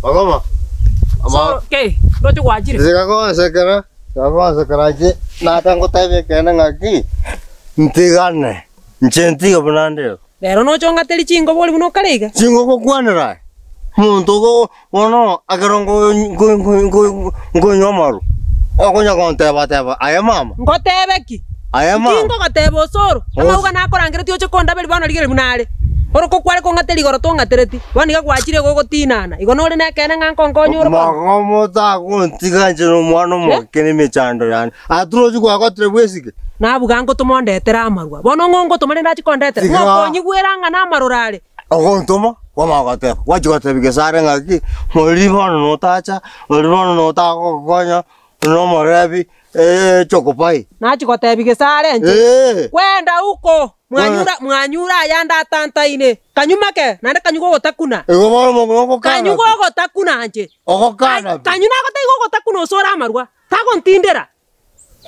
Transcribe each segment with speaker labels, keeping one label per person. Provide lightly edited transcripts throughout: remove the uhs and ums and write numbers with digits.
Speaker 1: Magoma.
Speaker 2: So, kei, ndoche gwachire.
Speaker 1: Tiga gonsekera inche nata ngotebia ekeene ng'aki, ntigane, inche ntige buna nde iga.
Speaker 2: Rero noche ong'aterie chingobo oria buna okare iga?
Speaker 1: Chingogokwanera aye, omonto ogo bono ekero nkonywa amarwa, okonya gonteba teba aye mama.
Speaker 2: Ngotebe ki?
Speaker 1: Aye mama.
Speaker 2: Inki ngogoteba osoro? Amauga nakorangeretie oche kondaberia bono rigereria buna are. Oro kokware kong'ateria igoro tong'atereti, bono iga gwachire igo ogotinana. Igo nore nekeene ng'a nkonkonye ore bono?
Speaker 1: Mogomo tagontiga inche nomwana omoke nemechando yane. Aa torochi gwagotire bwesike?
Speaker 2: Nabuga ngotoma ondetere amarwa. Bono ng'o ngotoma rende ache kondetera?
Speaker 1: Tiga.
Speaker 2: Ng'o okonyigwera ng'a namaroro are?
Speaker 1: Ogontoma, kwamanya goteba, gwachia gotebia gesare ng'aki, oria bono notacha, oria bono notagokonya, nomorebi, echokopai.
Speaker 2: Nachia gotebia gesare inche,
Speaker 1: Ee.
Speaker 2: Kwenda uko, mwanyure mwanyure ayande atantaine. Kanywa make, naende kanywa gogotakuna.
Speaker 1: Igo bono ogokana
Speaker 2: Kanywa
Speaker 1: pi.
Speaker 2: gogotakuna inche.
Speaker 1: Ogokana pi.
Speaker 2: Kanywa nagotebia gogotakuna osore amarwa, tagontindera.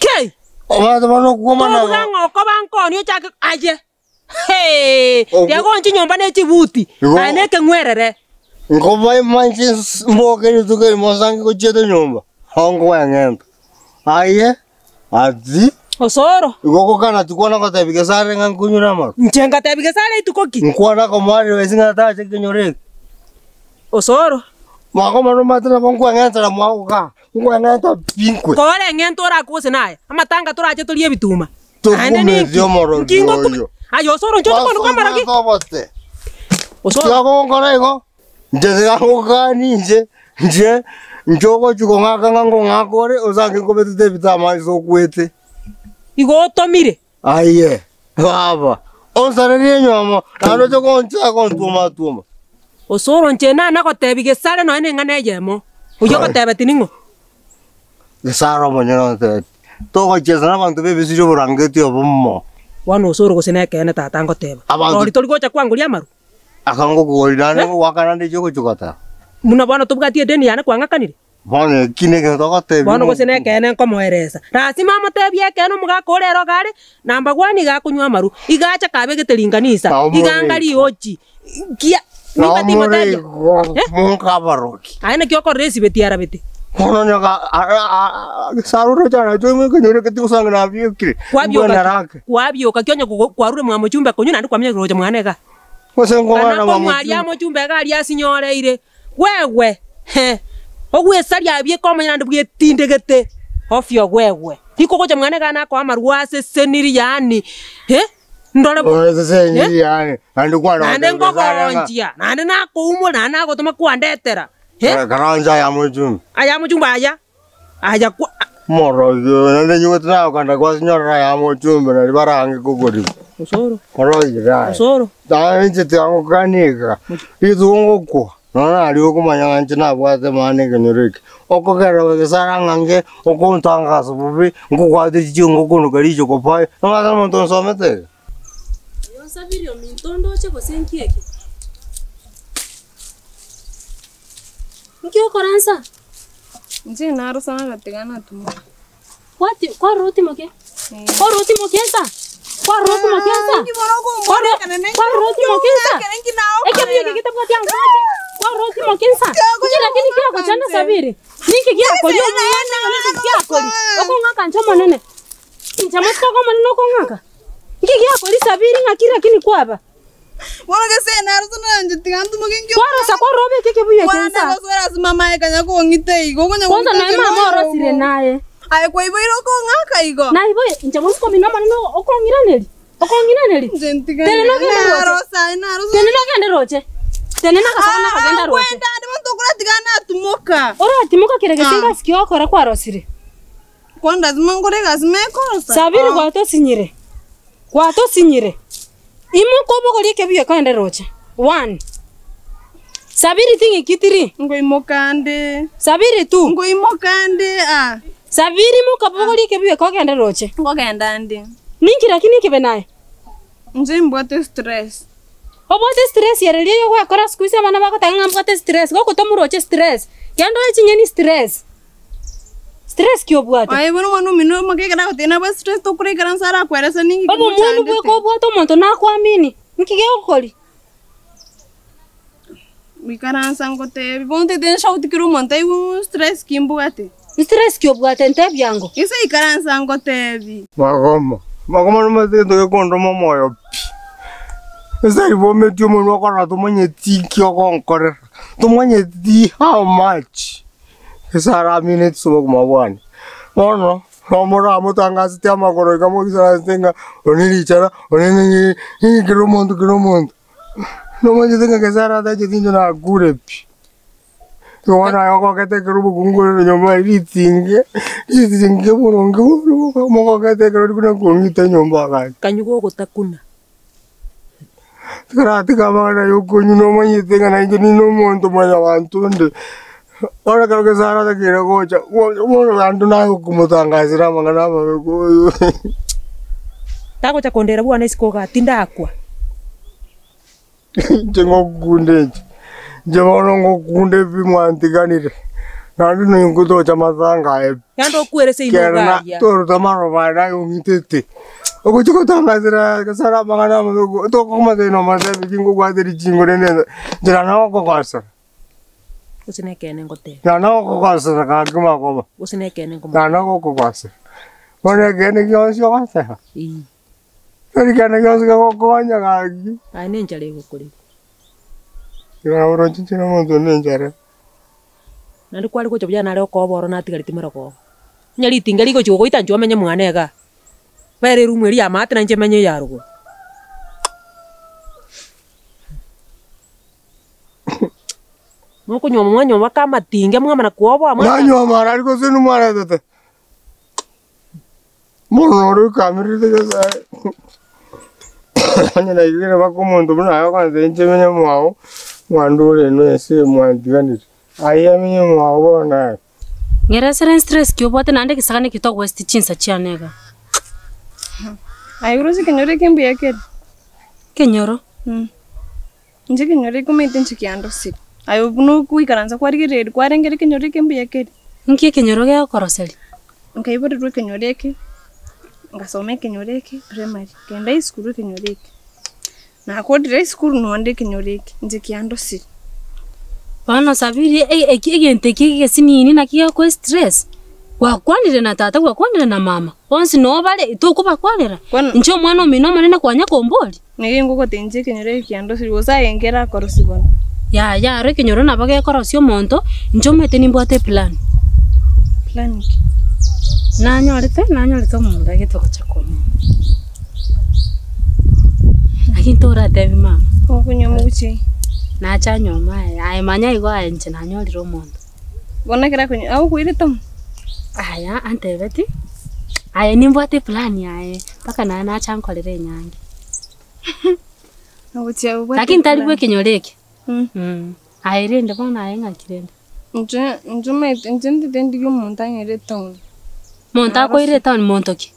Speaker 2: Kei!
Speaker 1: Omanyete bono okwomana
Speaker 2: Tobuga ng'a okoba nkoni ochake aye. Hee!
Speaker 1: Ogo-
Speaker 2: Tiga goncha nyomba ne chibuti,
Speaker 1: Igo-
Speaker 2: naye ne ekeng'werere.
Speaker 1: Nkobaima inche nsi- mboke rituko erimo nsange gochiete nyomba, onkweng'enta. Aye, ati,
Speaker 2: Osoro.
Speaker 1: igo ogokana tikwana gotebia Gesare ng'a nkonyure amarwa.
Speaker 2: Inche ngatebia Gesare rituko ki?
Speaker 1: Nkwana komoarire ase ng'a tache kenyoro eke.
Speaker 2: Osoro.
Speaker 1: Mwakoma nomanyete nabo nkweng'entera mwagoka, nkweng'enta pi nkwe.
Speaker 2: Kore eng'ento orakwe gose naye, amatanga torache torie ebituma. Naende ninki?
Speaker 1: Tokumetie omorogi
Speaker 2: Nki ngokume-
Speaker 1: oyo.
Speaker 2: Aye osoro inche oche konduka amarogi?
Speaker 1: Obote.
Speaker 2: Osoro.
Speaker 1: Tiga gonkora igo, inche tiga ngokani inche, inche, inche ogochi kong'aka ng'a nkong'aka ore, osange nkobetete ebitama ase okwete.
Speaker 2: Igo otomire.
Speaker 1: Aye, baba, onsarerie enyomo, naende oche gonchaka gontwoma twoma.
Speaker 2: Osoro inche nanagotebi gesare nonya neng'ana eyemo, oyio ogotebeti ning'o?
Speaker 1: Gesare omonyene ontebeti, Togochiesa nabanto b'ebisirio oborangeti obomo.
Speaker 2: Bono osoro gose nekeene tata ngoteba,
Speaker 1: Abanto-
Speaker 2: Rori tori gocha kwangoria amaru?
Speaker 1: Akangokori naende goakana nde echi goteba.
Speaker 2: Buna bono tobwati edeni yane kwang'akanire?
Speaker 1: Bono eki negento togotebia
Speaker 2: Bono gose nekeene nkomoeresa. Lasima amotebie ekeene omogaka ore ere iga are number one iga akonywa amaru, iga acha kabegete ringanisa, iga anga riochi, nkia nimba timotebia? Eh?
Speaker 1: Monkabaroki.
Speaker 2: Aye naki okorora esibeti arabete?
Speaker 1: Bono nyoka gesaruro characho ime ekenyoro eke tigosanga nabiekire.
Speaker 2: Kwabioka
Speaker 1: Mbwene arake.
Speaker 2: kwabioka ki onye kogo kwarure mwa mochumbe konywa naende kwamenya roche mwane igaa.
Speaker 1: Gose
Speaker 2: Kana
Speaker 1: nkong'ana mwa
Speaker 2: konywa aria
Speaker 1: mochumbe.
Speaker 2: mochumbe iga aria asinyoreire, Bwegwe, he, ogwesaria abieka omonyene naende bwetindegete ofio bwegwe. Rikogocha mwane iga nakoa amarwa aseseniri yaani, eh, ndore bo,
Speaker 1: Oseseniri yaani, naende kwana
Speaker 2: naende
Speaker 1: gotebia Gesare ng'a
Speaker 2: nkogoonchia, naende nakoumora, naende nagotoma kwandetera, eh,
Speaker 1: Karancha aya mochumbe.
Speaker 2: aya mochumbe aya, aya kwa.
Speaker 1: Morogi oyo naende inwe tinagokanda gwasinyorera aya mochumbe nari barange kogorigwa.
Speaker 2: Osoro,
Speaker 1: Morogi raye.
Speaker 2: osoro.
Speaker 1: Naende inche tiangokania iga, rituko ngokwa, nonya naria okomanya ng'a inche nabwate maana ekenyoro eke. Okogera gesara ng'a nge okontangasa bobe, nkobwate chingo konuka richoka pai, nomanyete omonto onsomete iga.
Speaker 3: Oyo onsabire ominto ondoche gose nki eke? Nki okora nsa?
Speaker 4: Inche narosana gatiga natimoka.
Speaker 3: Gwati kwarora otimoke? Kwarora otimoke nsa? Kwarora otimoke nsa? Kwarora kwarora otimoke nsa? Ekebuya eke getabwati amache, kwarora otimoke nsa? Inki lakini kiagochanda sabiri? Ninki giakoria omwana oyo ninki giakori? Okong'aka inche omonene, inche mosike ogo omonene okong'aka? Nki giakori sabiri ng'aki lakini kwaba?
Speaker 4: Bono gese narosana inche tiga ntimoke inki
Speaker 3: Kwarosa kwarora obeke ekebuya eke
Speaker 4: Kwana
Speaker 3: nsa?
Speaker 4: goswera ase mama aye kanya kong'ita igo okonya
Speaker 3: Kwanza
Speaker 4: kong'ita
Speaker 3: naye
Speaker 4: inche
Speaker 3: mama
Speaker 4: noyo
Speaker 3: orosire
Speaker 4: obo.
Speaker 3: naye.
Speaker 4: Aye kwaiboire okong'aka igo?
Speaker 3: Naiboire, inche mosike omino omonene okong'iraneri, okong'iraneri.
Speaker 4: Inche ntiga
Speaker 3: Tenena ogende roche.
Speaker 4: narosa aye narosa.
Speaker 3: Tenena ogende roche. Tenena agasaba na kogenda roche.
Speaker 4: Kwenda ande monto okoratiga natimoka.
Speaker 3: Oratimoka kere gese
Speaker 4: Ah.
Speaker 3: ngasi ki ogokora kwarosire.
Speaker 4: Kwani lazima nkore egasi mekorosa?
Speaker 3: Sabiri gwatosinyire, gwatosinyire. Imoka obogorie ekebuya kogende roche. One. Sabiri ting'iki tiri.
Speaker 4: Ngoimoka nde.
Speaker 3: Sabiri tu.
Speaker 4: Ngoimoka nde ah.
Speaker 3: Sabiri imoka bogorie ekebuya kogende roche.
Speaker 4: Nkogenda nde.
Speaker 3: Ninki lakini ekebe naye?
Speaker 4: Inche mbwate stress.
Speaker 3: Obwate stress ere riria yogwekora siku hizi abana bagoteba ng'a mbwate stress, gogotomwa roche stress, genda oe chinyeni stress. Stress ki obwate?
Speaker 4: Aye bono omwana omino omoke ekero agotebia nabwate stress tokora ikaranse arakwerese ninki
Speaker 3: Obomwenu
Speaker 4: kimochandete.
Speaker 3: bweka obwate omonto nakoamini, nki gegokoria?
Speaker 4: Goikaransa ngotebi, bono ntete nshauti kera omonto aigwe stress ki mbwate.
Speaker 3: Stress ki obwate ntebia ango.
Speaker 4: Gese ikaransa ngotebi.
Speaker 1: Magoma, magoma nomanyete egento gekondoma omoyo pi. Ase ribometie omonwa okorora tomanyeti nki ogonkorera, tomanyeti how much ase aramineti ase obogima bwane. Bono, nomoramotangasete amagoro iga mogisarasete ng'a one richara, one ng'ing'ii, ng'ing'ii kera omonto kera omonto. Nomanyete ng'a Nyasae aratacheti inche nakure pi. Igo naye ogokete ekero obokungu ore nyomba aye ritinge, ritinge boronge bono mogokete ekero rikuna kong'ita nyomba gaki.
Speaker 2: Kanywa gogotakuna.
Speaker 1: Tikaratiga amang'ana ya okonywa nomanyete ng'a nainche ninde omonto mwanyabanto onde, bono ekero Nyasae aratakire gocha, bono abanto naye okomotangasera amang'ana amabe koyo.
Speaker 2: Tagocha kondera bwana isiko igaa, tindakwa.
Speaker 1: Inche ngokunda inche, inche bono ngokunda ebi mwantiganire, naende ningotocha amatanga aye pi.
Speaker 2: Naende okwere seino
Speaker 1: Kero
Speaker 2: iga
Speaker 1: na
Speaker 2: aria.
Speaker 1: toruta amaroba aye naye ong'itete, ogochia gotangasera gosara amang'ana amabe tokomotebia nomotebi ki ngobwate richingo rende nchera nogokogosera.
Speaker 2: Gose nekeene ngoteba.
Speaker 1: Na nogokogosera gaki magoba.
Speaker 2: Gose nekeene nkomotebia.
Speaker 1: Na nogokogosera. Bono ekeene gionsi ogoteba.
Speaker 2: Eeh.
Speaker 1: Tari kende gionsi kegokonya gaki.
Speaker 2: Aye nenchara egokorera.
Speaker 1: Igo nabo oroche inche omonto onde nenchara.
Speaker 2: Naende kware gocha buya nare okoba oro natigareti marogoba. Onye ritinga rigochia gogoita inchuo omenye mwane igaa. Bera eroom eria ya maate nainche menye eya rogoro. Mokonywa mwanywa mpaka amatinga mwamana koboa mwa.
Speaker 1: Nanywa amara aria gose nimwaretete. Mono ore okamererete Nyasae, onye naigwire mpaka omonto buna aye okonete inche menye mwao, mwandure inwe ense eye mwantiganire, aye amenye mwao bono aye.
Speaker 3: Ng'eresere nstress ki obwate naende egesagane eke togoesti chinsa chiane iga.
Speaker 4: Aye oroche ekenyoro eke mbuya kere?
Speaker 3: Ekenyoro?
Speaker 4: Inche ekenyoro eke omanyete inche kiandosire. Aye buna ogoikaransa kwarigereria kwarengire ekenyoro eke mbuya kere.
Speaker 3: Inki ekenyoro gekoroseria?
Speaker 4: Nkaiborerwa ekenyoro eke, ngasoma ekenyoro eke primary, nkagenda high school ekenyoro eke, nakorire high school nonde ekenyoro eke, inche kiandosire.
Speaker 3: Bono Sabiri e- eki egento eki egesinini naki gekoa estress, gwakwanire na tata gwakwanire na mama, bonsi noo bare tokobakwanera,
Speaker 4: Bono-
Speaker 3: inche omwana omino omonene kwanya komboria.
Speaker 4: Nigo ingogotebia inche ekenyoro eke kiandosire gose aye nkerakorosie bono.
Speaker 3: Yaya aro ekenyoro nabo gekorosia omonto, inche omanyete nimbwate eplan.
Speaker 4: Plan ki?
Speaker 3: Nanyorete, nanyorete omomura gete ogocha konywa. Lakini toratebi mama.
Speaker 4: Okonywa moguchei.
Speaker 3: Nacha anyome aye, aye manya igo aye inche nanyorire omonto.
Speaker 4: Bono ekero akonywa, agokoirete amo?
Speaker 3: Aya antebeti, aye nimbwate eplan yaye, mpaka naye nacha nkorere enyangi.
Speaker 4: Ogochia obwate
Speaker 3: Lakini tari
Speaker 4: eplan.
Speaker 3: bwa ekenyoro eke. Aye rende bono aye ng'aki rende?
Speaker 4: Inche, inche omanyete, inche ntete ndigie omonto ang'ire etown.
Speaker 3: Monto akoire etown monto ki?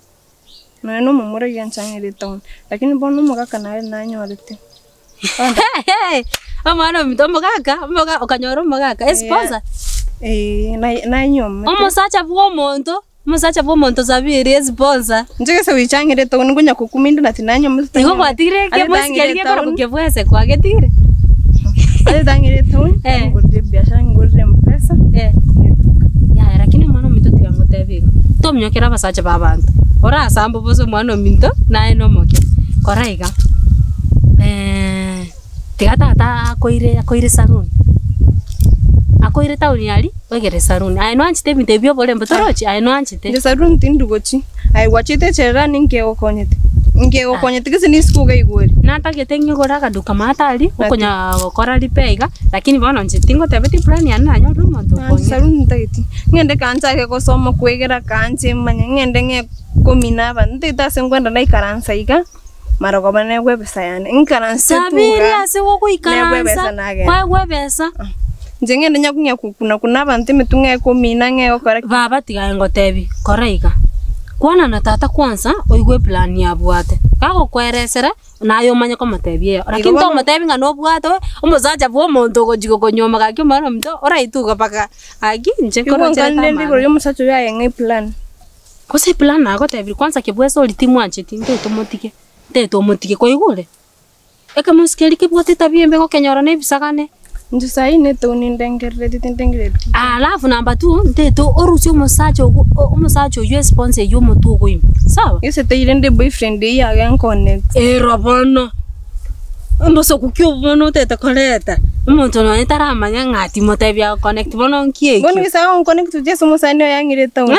Speaker 4: Nonya na omomura iga inche ang'ire etown, lakini bono omogaka nare nanyorete.
Speaker 3: Omwana ominto omogaka, omoga okanyora omogaka, esponsor.
Speaker 4: Eeh nanyuomete.
Speaker 3: Omosacha bwa omonto, omosacha bwa omonto sabiri esponsor.
Speaker 4: Inche gese goicha ang'ire etown nkonya kokumia inde nati nanyuomete
Speaker 3: Igo gwatigire
Speaker 4: Ase
Speaker 3: ekemo
Speaker 4: tang'ire
Speaker 3: keria gekorokwa
Speaker 4: etown.
Speaker 3: kebwese kwagetigire?
Speaker 4: Ase tang'ire etown,
Speaker 3: Eh.
Speaker 4: angorere ebiashara, angorere mpesa, neduka.
Speaker 3: Yaya lakini omwana ominto tiga ngotebie iga, tominyokera abasacha ba abanto, orasambe bosa omwana ominto naye nomoke, kora iga tiga tata akoire akoire saluni, akoire town aria, oigere saluni, aye noanchete ebinto ebi bia oborembo torochi? Aye noanchete.
Speaker 4: Inche saluni tindi gochia, aye gwachete echererani inki egokonyete? Inki egokonyete gese nisiko iga igwere?
Speaker 3: Natagete ng'igore akaduka maate aria, okonya gokora repair iga, lakini bono inche tingotebeti plan yane nanyorire omonto
Speaker 4: Inche
Speaker 3: okong'ira.
Speaker 4: saluni ntageti, ng'ende kanchake gosoma kwegera kanche manye, ng'ende ng'e komina abanto, ntagete ase nkwenda naikaransa iga, marogoba negwe ebesa yane, nkaranse
Speaker 3: Sabiri
Speaker 4: tuga,
Speaker 3: ase
Speaker 4: negwe
Speaker 3: gogoikaransa,
Speaker 4: ebesa nagenda.
Speaker 3: kwaegwa ebesa.
Speaker 4: Inche ng'ende nyakung'ia kokuna kuna abanto emetwe ng'e komina ng'e gokora ki.
Speaker 3: Baba tiga ngotebi, kora iga, kwana na tata kwanza oigwe eplan yabwate, gagokweresera naye omanye komotebia eyo, lakini
Speaker 4: bono-
Speaker 3: tomotebi ng'a nobwate omosacha bwa omonto ogochi gokonyuoma gaki omwana ominto oraituga mpaka gaki inche
Speaker 4: Igo
Speaker 3: nkorocherete
Speaker 4: nkanire
Speaker 3: amang'ana.
Speaker 4: igoro ya omosacha oyo aye ng'a eplan.
Speaker 3: Gose eplan nagotebirie kwanza kebwesa oria timwancheti ntaete omotige, ntaete omotige kwaigure? Ekemosike keria kebwate etabia embe gokenyora na ebisagane.
Speaker 4: Inche saii netown ndengerereti tindengerereti.
Speaker 3: Alafu number two, ntaete orusie omosacha ogo omosacha oywo esponsor eywo omotwe ogoima, sawa?
Speaker 4: Gese teire nde boyfriend eywo yaye nconnect.
Speaker 3: Ero bono, obosoku ki obwo bono otagete koreta, omonto nonye taramanya ng'a ati motebi agoconnect bono nki ekio?
Speaker 4: Bono gese agonconnect gochia ase omosani oye ang'ire etown.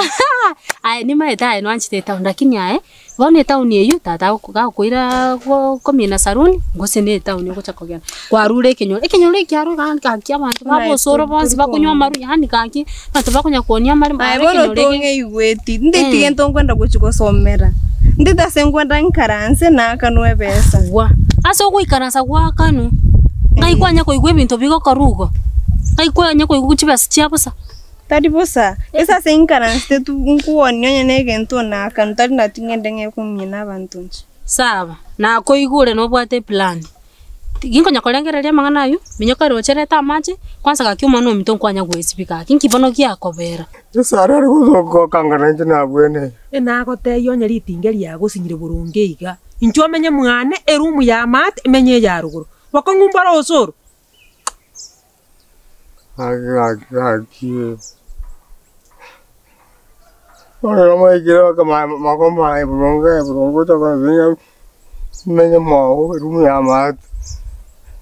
Speaker 3: Aye nimaete aye nwanchete etown lakini aye. Bono etaoni eyio tata agoko gakoira go komina saruni, gose na etaoni ogocha kogenda, kwarure ekenyoro, ekenyoro ekiaro iga gaki abanto
Speaker 4: Buna
Speaker 3: babosoro bonsi bakonywa amaru yaani gaki, abanto bakonya koonia amaremo
Speaker 4: Aye
Speaker 3: aro
Speaker 4: bono
Speaker 3: ekenyoro eke.
Speaker 4: tong'eigweti, ntaeti gento nkwenda gochia gosomera, ntaeti ase nkwenda nkaranse naakanwe ebesa.
Speaker 3: Gwa, ase ogoikaransa gwakanwa, ng'ai kwanya koigwa ebinto bigokorwa igo? Ng'ai kwanya koigwa chibesa chia bosa?
Speaker 4: Tari bosa, ase ase inkaransete tu nkuonia onye negento naakanu tari nati ng'ende ng'ekumie nabanto inche.
Speaker 3: Sawa, nakoigure nobwate eplan. Ginkonya korengereria amang'ana ayio, minyoka roche reta amache, kwanza gaki omwana ominto nkwanya goesibia gaki, nki bono giakobera?
Speaker 1: Yeso aria are gokangana inche nabwene.
Speaker 2: Enagotebia onye ritinge riagosinyire boronge iga, inchuo omenye mwane eroom ya maate emenye eya rogoro, bokong'u mbore osoro.
Speaker 1: Gaki gaki gaki bono namaikire mpaka makomba eburonge eburonge gocha kobinya menye mwago erumu ya amache,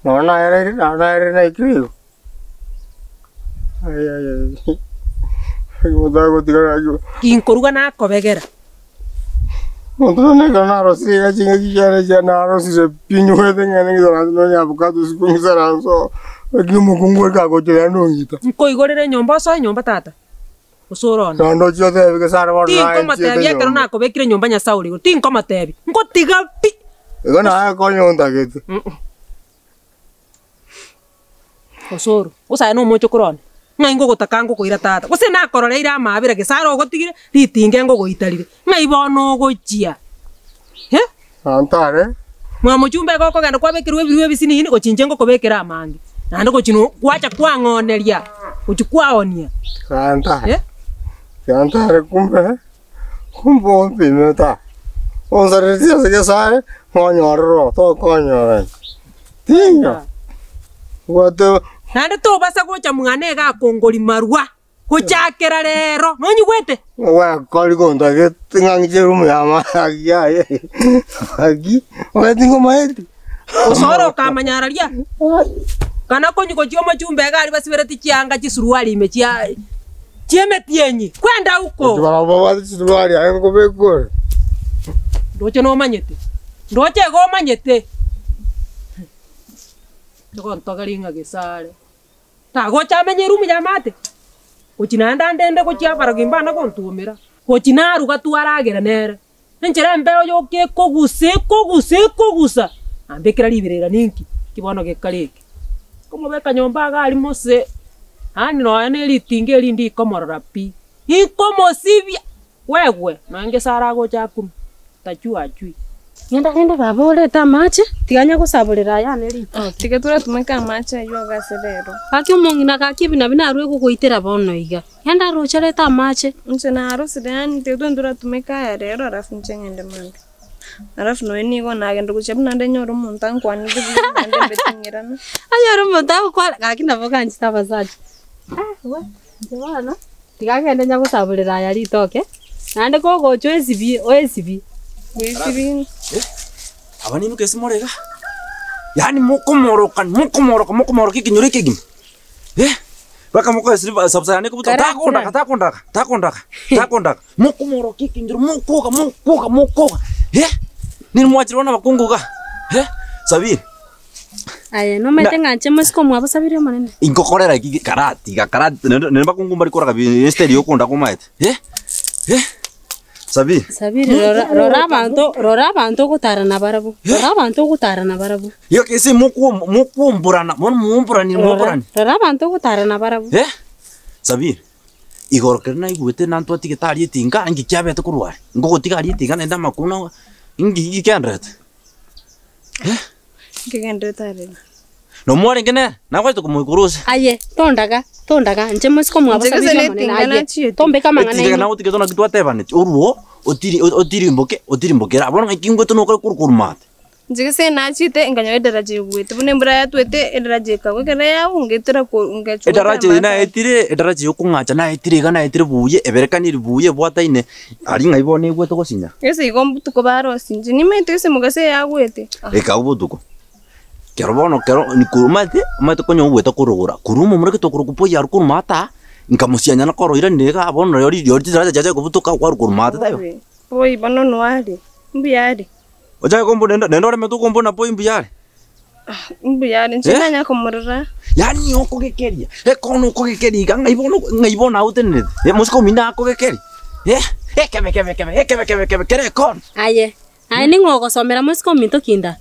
Speaker 1: nonya naereire nonya naereire naikire igo, ayayaya omonto agotigara aywo.
Speaker 2: Ginkoruga nakobegera.
Speaker 1: Omonto nonye ekero narosire iga chingaki chiane chia narosire pi nywete ng'ende ng'isaranse nonye avocado isiko ng'isaranse oo, lakini omokungu oria kagocha naende ong'ita.
Speaker 2: Nkoigorere enyomba osoe nyomba tata, gose ore one.
Speaker 1: Naende ochie otebie gese are bono naye nchiete
Speaker 2: Tinkomotebia ekero
Speaker 1: nyomba.
Speaker 2: nakobekire nyomba Nyasae ore igoro, tinkomotebia, ngotiga pi.
Speaker 1: Igo naye konya ontagete.
Speaker 2: Osoro, gose aye nomochokoro one, ng'ai ngogotaka ngokoira tata, gose nakororeire amaabera gese are ogotigire, ritinge ngogoitarire, ng'ai bono ogochia? Eh?
Speaker 1: Nantare.
Speaker 2: Mwamochumba iga okogenda kwabekerwa ebirwa ebisinini gochia inche ngokobekera amange, naende gochia no gwacha kwang'oneria, gochia kwaonia.
Speaker 1: Nantare.
Speaker 2: Eh?
Speaker 1: Nantare kumbe, kumbe ompime ta, onsaretie ase gesare, nonyorere oo, tokonyora inche. Tinga! Bwate
Speaker 2: Naende tobasa gocha mwane iga akongori marwa, gochakera rero. Nonyigwete?
Speaker 1: Gwakori kontagete ng'a ng'iche room ya amagi aye agi omanyete ngomaeti.
Speaker 2: Gose ore okamanya araria, kana konywa gochia omochumba iga aria basibereti chianga chisuruari ime chia chi'emetienyi, kwenda uko.
Speaker 1: Barabwo babwate chisuruari aye nkobeka ore.
Speaker 2: Ndoche nomanyete. Ndoche igo omanyete, Nigo ng'a gesare, tagocha amenye erumu y'amate, gochia naende andende gochia abarogi mbana gontuomera, gochia naruga twaragera nere, enchera embeo yoka ekogusa ekogusa ekogusa, ambekera riberera ninki, ki bono gekare eke. Nkomobeka nyomba iga aria mose, yaani nonya na eritinga eri ndikomorora pi, inkomosibia. Kwegwe, nonya ngesare agocha akunwe, tachua achui.
Speaker 3: Genda rende baba orete amache, tiga anye gosaborera aya ane ritoke.
Speaker 4: Tiga toratumeke amache aywo iga ase rero.
Speaker 3: Gaki omong'ina gaki ebi nabio narue gogoitera bono iga. Genda roche orete amache.
Speaker 4: Inche narosire yaani tiga twende toratumeka aya rero alafu inche ng'ende mambia. Alafu nonya nigo nagenda gochia buna nde nyore omonto ankwanere buya naende mbe ting'irana.
Speaker 3: Onyore omonto agokwana gaki nabo ganchete abasacha. We, inche bono. Tiga agende nyagosaborera aya ritoke, naende kogocha oesibie, oesibie.
Speaker 4: Bwesibie.
Speaker 5: Aba ninwe kesi more iga, yaani mokomoroka mokomoroka mokomoroka ekenyoro ekegima eh, mpaka mokoesiriba sabusa yane ekobuta
Speaker 3: Kara
Speaker 5: takondaka takondaka takondaka takondaka, mokomoroka ekenyoro mokoga mokoga mokoga eh, ninwe mwachire bono abakungu iga eh, sabiri.
Speaker 3: Aye nomanyete ng'a inche mosike omwabo sabiri omonene.
Speaker 5: Ingokorera ki karatiga karati naende naende bakungu mbari koraga bi instead ya okonda komaete eh eh Sabiri.
Speaker 3: Sabiri rora rora abanto rora abanto ogotara nabarabwo, rora abanto ogotara nabarabwo.
Speaker 5: Igo kese mokwo mokwomborana bono mwomborani
Speaker 3: Rora
Speaker 5: mwomborani
Speaker 3: rora abanto ogotara nabarabwo.
Speaker 5: eh Sabiri, igoro kere naigwete nantwatigete aria etinga inki kiabete korwa aria, ngogotiga aria etinga naende amakuna inki inki kiaenderete eh.
Speaker 4: Nkegenderete aroro.
Speaker 5: Nomwarenge nere, nagochete komoikora ose.
Speaker 3: Aye, tondaga, tondaga, inche mosike omwabo
Speaker 4: Inche gose
Speaker 3: Sabiri omonene,
Speaker 4: netinga
Speaker 3: aye,
Speaker 4: nachiete.
Speaker 3: tombeka amang'ana
Speaker 5: Etinga
Speaker 3: ime.
Speaker 5: nagotigete naki twatebaneti, oruo otiri otirimboke otirimbokere abwo ng'aki ngwete nokore korwa korwa maate.
Speaker 4: Inche gese nachete nkanyora edaraja egwete, buna embura yatwete edaraja ekagwa, ekero yagwa ngetera ko ngachwa
Speaker 5: Edaraja eye naetire, edaraja ya okong'acha naetire iga naetire buya, eberekaniri buya ebwataine, aria ng'ai bono egwete gosinya?
Speaker 4: Gese igo mbotuko barosia, inche nimaete gese mogaso eyagwete.
Speaker 5: Ekagwa botuko. Kero bono kero niku omanyete, omanyete konya ogwete korogora, korwa omomura gete okorokwa boy aria korwa maata, nkamosianya na koro oiranire igaa bono rirorio rirorio chidaraja chiacha kobutoka okwarwa korwa maate taibo.
Speaker 4: Boy bono noare, mbuya are.
Speaker 5: Ochake kombuna naende naende oremete okombuna boy mbuya are.
Speaker 4: Mbuya are, inche
Speaker 5: Eh?
Speaker 4: nanya komorora.
Speaker 5: Yaani okogekeria, ekono okogekeria iga ng'ai bono ng'ai bono agotenerete, eh mosike omino akogekeria, eh, ekebe kebe kebe ekebe kebe kebe kere ekono.
Speaker 3: Aye, aye ning'o ogosomera mosike ominto kinda?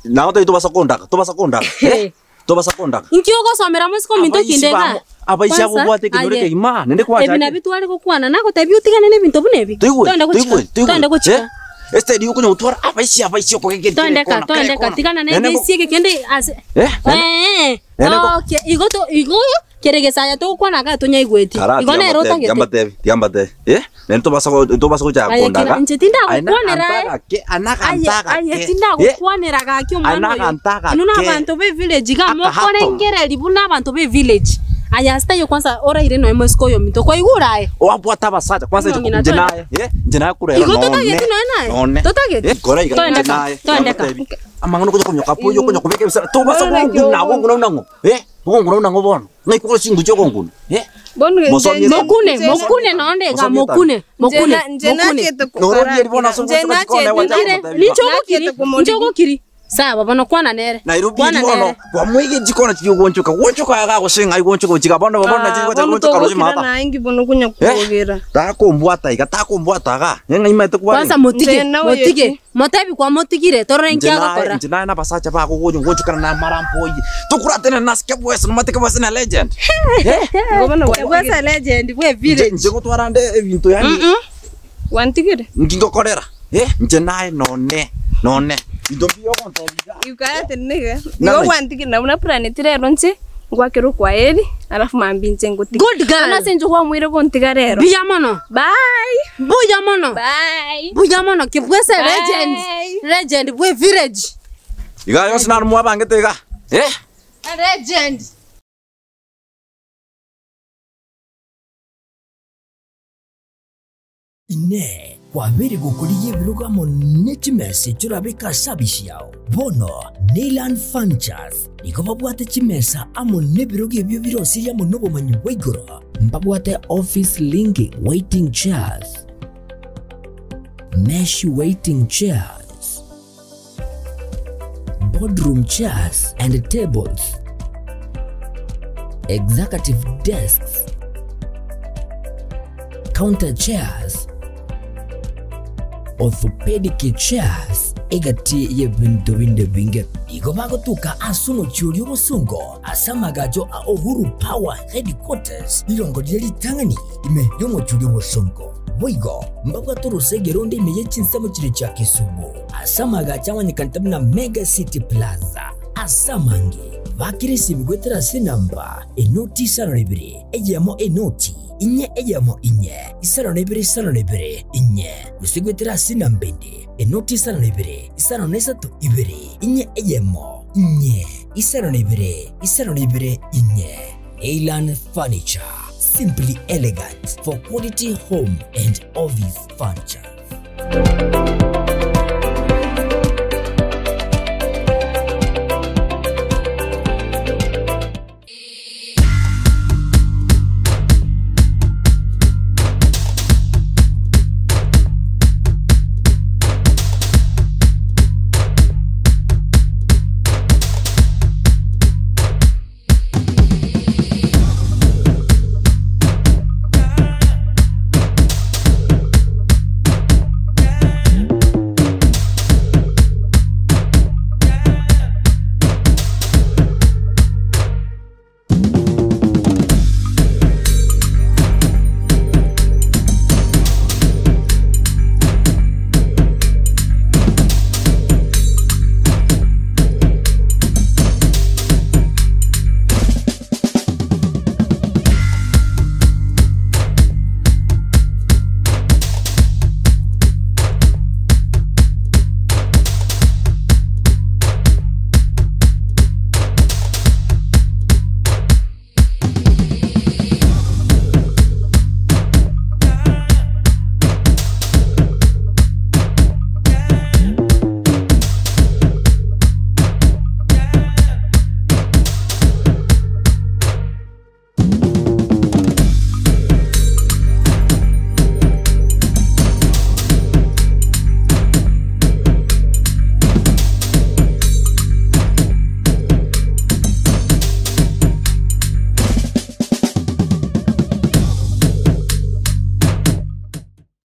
Speaker 5: Nabo tari tobasa kondaka, tobasa kondaka, eh, tobasa kondaka.
Speaker 3: Inki ogosomera mosike ominto
Speaker 5: Abaisi
Speaker 3: kinde igaa?
Speaker 5: bamo, abaisi abo
Speaker 3: Kwanza,
Speaker 5: obwate ekenyoro
Speaker 3: aye,
Speaker 5: ekegima, naende
Speaker 3: ebi
Speaker 5: kwachakire.
Speaker 3: nabio tware gokwana, nagotebia otigane na ebinto buna ebi.
Speaker 5: Toigwe,
Speaker 3: Toende gochika,
Speaker 5: toigwe, toigwe,
Speaker 3: toende gochika.
Speaker 5: eh, Esitari okonya gotwara abaisi abaisi okogekeria kera
Speaker 3: Toendeka,
Speaker 5: ekona, kera
Speaker 3: toendeka,
Speaker 5: ekona.
Speaker 3: tigana na
Speaker 5: Naende
Speaker 3: egeisi eke kende ase
Speaker 5: Eh, naende-
Speaker 3: Eh,
Speaker 5: naende ko-
Speaker 3: okay, igo to igo kere gesaya togokwana iga tonyaigweti.
Speaker 5: Kara,
Speaker 3: Igo
Speaker 5: tiga
Speaker 3: nere
Speaker 5: mbatebi, tiga
Speaker 3: otagete.
Speaker 5: mbatebi, tiga mbatebi, eh, naende tobasa go- tobasa gochaka
Speaker 3: Aye,
Speaker 5: kondaga.
Speaker 3: kira- inche tindagokwanera aye.
Speaker 5: Aye,
Speaker 3: Aye,
Speaker 5: anagantagake,
Speaker 3: aye tindagokwanera gaki omwana
Speaker 5: Ana
Speaker 3: oyo.
Speaker 5: gantagake.
Speaker 3: Inwe na abanto be village iga
Speaker 5: Akahato.
Speaker 3: mokorengereria buna abanto be village. Aye ase taiyo kwanza oraire nonya mosike oyo ominto kwaigure aye?
Speaker 5: Wabwata abasacha kwanza
Speaker 3: Ng'ina
Speaker 5: inche
Speaker 3: twende.
Speaker 5: naye, eh, inche naye korwa ero
Speaker 3: Igo
Speaker 5: none,
Speaker 3: totageti nonya naye?
Speaker 5: none.
Speaker 3: Totageti?
Speaker 5: Eh, kora iga, inche
Speaker 3: Twendeka,
Speaker 5: naye,
Speaker 3: twendeka.
Speaker 5: nagotebi. Amang'ana okonya konyoka po, okonya kobeka ebisara, tobasa
Speaker 4: Bono naki
Speaker 5: gokuna,
Speaker 4: ogo-
Speaker 5: gokuna buna ng'o, eh, gokuna buna ng'o bono, ng'ai kore chinguche ogonkuna, eh.
Speaker 4: Bono inche-
Speaker 5: Mosomie
Speaker 4: inche-
Speaker 3: Mokune,
Speaker 4: inche-
Speaker 3: mokune nonde iga,
Speaker 5: Mosomie
Speaker 3: mokune,
Speaker 4: inche
Speaker 3: mokune,
Speaker 4: na- inche
Speaker 3: mokune.
Speaker 4: nachiete
Speaker 5: Nororieri bono ase
Speaker 4: inche
Speaker 5: ogochika chikona,
Speaker 4: nachiete-
Speaker 5: gwacha
Speaker 3: Nkire,
Speaker 5: gotebia.
Speaker 3: ninche ogokiri,
Speaker 4: Nachiete komorigi.
Speaker 3: ninche ogokiri. Sawa bono kwana nere.
Speaker 5: Nairobi
Speaker 3: Kwana
Speaker 5: eri bono
Speaker 3: nere.
Speaker 5: kwamwege chikona chiri ogonchoka gonchoka iga gose ng'ai gonchoka gochika bono bono
Speaker 4: Ah,
Speaker 5: nachi gocha
Speaker 4: bono
Speaker 5: gonchoka roche
Speaker 4: togokira
Speaker 5: mata
Speaker 4: naye inki bono konya
Speaker 5: Eh?
Speaker 4: kogera.
Speaker 5: Takombwata iga takombwata iga ng'ai maete
Speaker 3: Kwanza
Speaker 5: kwarenge
Speaker 3: motige,
Speaker 4: Nche nawe
Speaker 3: motige.
Speaker 4: yeti.
Speaker 3: Motebi kwamotigire torore
Speaker 5: Inche
Speaker 3: nki
Speaker 5: naye
Speaker 3: agokora.
Speaker 5: inche naye nabasacha bago gocha gochokana na amarampo oye tokuratene nasike bwese nomate kebwese na legend Eh?
Speaker 4: Igo bono
Speaker 3: Kebwese legend bwe
Speaker 5: Inche
Speaker 3: village.
Speaker 5: inche gotwara nde ebinto yaani
Speaker 4: Gwantigire?
Speaker 5: Nki ngokorera? Eh, inche naye none, none. Binto mbiya ogontebia iga.
Speaker 4: Ikara niga.
Speaker 5: Nani?
Speaker 4: Igo gwantigire nabo na planeti rero inche ngwakere okwaeri alafu mambia inche ngotige.
Speaker 3: Good girl.
Speaker 4: Bono ase inche kwamoire gontiga rero.
Speaker 3: Buya mono.
Speaker 4: Bye.
Speaker 3: Buya mono.
Speaker 4: Bye.
Speaker 3: Buya mono kebwese legend.
Speaker 4: Bye.
Speaker 3: Legend bwe village.
Speaker 5: Iga yonsi naro mwabangete iga. Eh?
Speaker 3: Legend.
Speaker 6: Inee! Kwabeire gokorigia ebirogo amo ne chimesa echio orabeke ase abisi ao? Bono Neyland Furnitures nigo babwate chimesa amo nebirogo ebio birosirie amo nobomanyi bwa igoro. Mbabwate office linking waiting chairs, mesh waiting chairs, boardroom chairs and tables, executive desks, counter chairs, orthopedic chairs, egati y'ebinto binde binge. Igo bagotuka ase omochie oria obosongo ase amagacho a Uhuru Power Headquarters, rirongo riria ritang'ani ime y'omochie oria obosongo. Boigo mbabwate orosege ronde ime ye chinsemo chiria chia Kisumu, ase amagacho amanyekanete buna Mega City Plaza. Ase amange bakire esimi goetera ase enamba enoti isano na ibere eyemo enoti inye eyemo inye isano na ibere isano na ibere inye gose goetera ase enamba ende enoti isano na ibere isano na isato ibere inye eyemo inye isano na ibere isano na ibere inye. Neyland Furniture, simply elegant for quality home and office furniture.